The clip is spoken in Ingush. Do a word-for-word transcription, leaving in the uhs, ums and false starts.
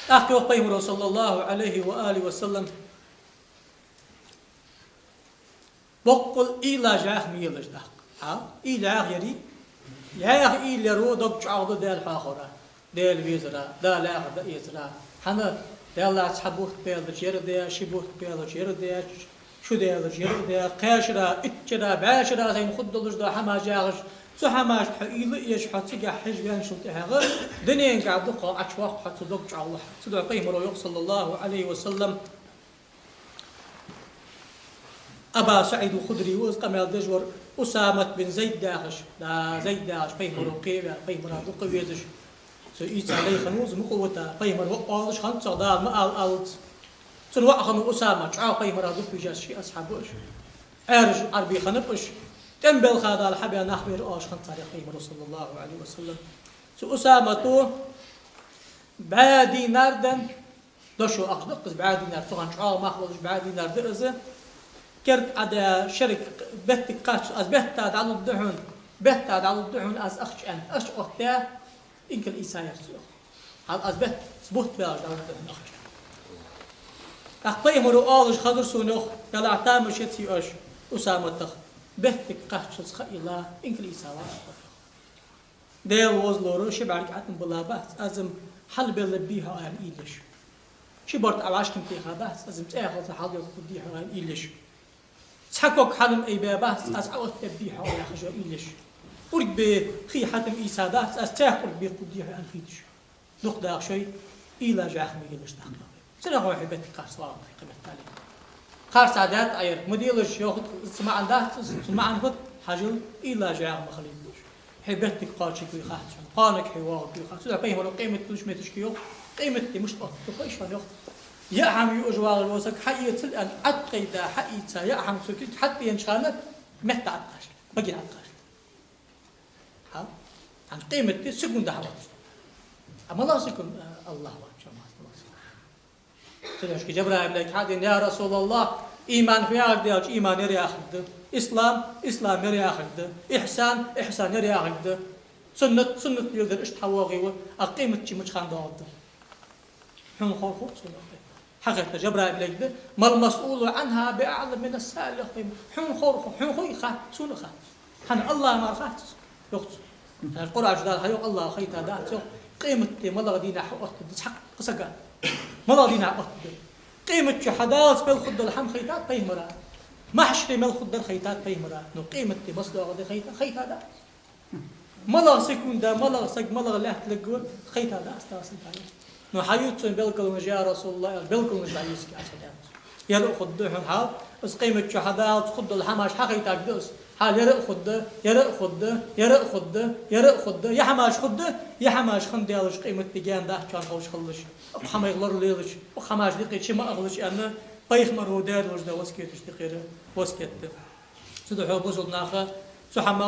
ТӀаккха йоах Пайхамаро, саллаллахӀу Ӏалайхи ва алихӀи ва саллам, боккъал уйла жӀаьха ма елаш тӀаккха. Хьа? Уйла жӀаьха ярий? ЖӀаьха уйла яр ва дог чӀоагӀду Даьла хьоахавара, Даьла везара, Дала яхар дӀаэцара. ХӀана? Даьллахьа цхьа бутт баьлча ер а де, ши бутт баьлча ер а де, шу даьлча ер а де, кхаь шера, итт шера, бӀаь шера сайна хургдолаш дола хӀамаш яхаш, цу хӀамашта хьо уйла а еш, хьо цигахьа хьежа ваьнначул тӀехьагӀа, дунен тӀа дукха Ӏочувоаккх хьо, цу дог чӀоагӀлу хьа. Цудухьа Пайхамаро йоах, саллаллахӀу Ӏалайхи ва саллам, Аба СаӀид ал-Худри ва из къамаьл деш вар, Усамат бин Зайд яхаш, да, Зайд яхаш, Пайхамаро кхеваь, Пайхамара дукха везаш. Цу ийца лай хиннав из, мукъа вита, Пайхамар ва оалаш хиннад цох, Дала ма ала аьлча. Цун воӀ хиннав Усама, чӀоагӀа Пайхамара дукха вийжа ший асхьабаш. Ӏаьржа Ӏарбий хиннаб уж. ТӀем белха Дала хьабаь нах ба ер оалаш хиннад царех Пайхамаро, саллаллахӀу Ӏалайхи ва саллам. Цу Усамата бӀаь динар да, дошо ахча да-кх из, бӀаь динар, цу хана чӀоагӀа мах болаш бӀаь динар да из. Керда Ӏадаь, шерага беттага кхаччалца, аз бетта дӀалургда хьона, бетта дӀалургда хьона аз ахча, аьнна, ахча оттадаь, инкал ийцаяр цо, йоах. Хьал аз бетта, бутт баьлча дӀалургда хьона ахча. ТӀаккха Пайхамаро оалаш хазар сона, йоах, делахь тамаш яций оаш Усаматах, беттага кхаччалца ха йилла, инкал ийцавар аз, йоах. Даьла возалора, ши бӀарг ӀотӀабилла бац аз, ам хьалбелларгбий хьо аьнна уйла еш. Ши барт Ӏа вӀашкам теха бац аз, ам цӀаьхалца хьалбелларгбий хьо аьнна уйла еш. Цхьа ког хьал-м айбаь бац аз, Ӏа оттабергбий хьо яхаш уйла еш. Ург бе хий хьатӀа-м ийца дац аз, цхьа ург бе кхувргдий хьо аьнна хеташ. Дукха даха шоай, уйла жӀаьха ма елаш тӀаккха. Цунах хьо хьай беттага кхаччалца вагӀа хьай кхы меттел. Кхаччалца даьд Ӏа ер, ма делаш, йоах, цун маӀан дац из, цун маӀан фуд, хьажал, уйла жӀаьха ма хилийта. Хьай беттага кхоачаргвий хац хьона, кхоанаргва хьай воагӀаргвий хац. Цудухьа Пайхамаро къематдолча моттигашка йоах, къематди мишта оттаргда хой шоана, йоах. Яа хӀама юаш вагӀаш вола саг хьаэцал аьнна, Ӏоткъайта, хьаийца, яа хӀама цо кулг хьатӀаденача хана метта ӀотӀакхачале, баге ӀотӀакхачале. Хьа? ХӀанз къематди секунда хьаотташ. А малагӀа секунда, а, АллахӀ вац, чамас, малагӀа секунда. Цудухьа Жабраил малайк хьадена: «Я РасулаллахӀ, иман фу яхар да?» аьлча, иман ер яхар да. Ислам, ислам ер яхар да. Ихьсан, ихьсан ер яхар да. Суннат, суннат леладар, иштта хьавоагӀе ва, а къематди мича хана доагӀаргда? Хьона ховр хов цунах? Хьахайтар Жабраил малайк да: «ما المسؤول عنها بأعلم من السائل», йоах Пайхамаро. Хьона ховр хов, хьона хой хац, сона хац. ХӀана, АллахӀа мара хац из, йоах цо. ХӀана, Къуръан чу Дала хьайоах, АллахӀа хайтаргдац, йоах, къематди малагӀа дийнахьа оттаргда цхьаккха сага. МалагӀа дийнахьа оттаргда? Къематди хьадаллалца мел хургдола хӀама хайтад Пайхамара. Махьшаре мел хургдар хайтад Пайхамара. Но къематди маца доагӀаргда хайтад, хайтаргдац. МалагӀа секунда, малагӀа саг, малагӀа лаьтта лергва, хайтаргдац Дала сага. Но хьаювц цунна белгалонаш, я РасулаллахӀ, аьлча, белгалонаш дӀаювц, аьнна, хьадена цо. Ер а хургда хьона хьал, из къематди хьадаллалца хургдола хӀамаш хьахайтаргда из. Хьал ер а хургда, ер а хургда, ер а хургда, ер а хургда, ер хӀамаш хургда, ер хӀамаш хинна даьлча къематди гаьна дац шоана ховш хилалаш. Укх хӀамах лоралелаш, укх хӀамашта юкъе чу ма ахалаш, аьнна, Пайхамаро даь долаш да васкеташ тӀехьара васкет да. Цудухьа, бусалба нах, цу хӀамах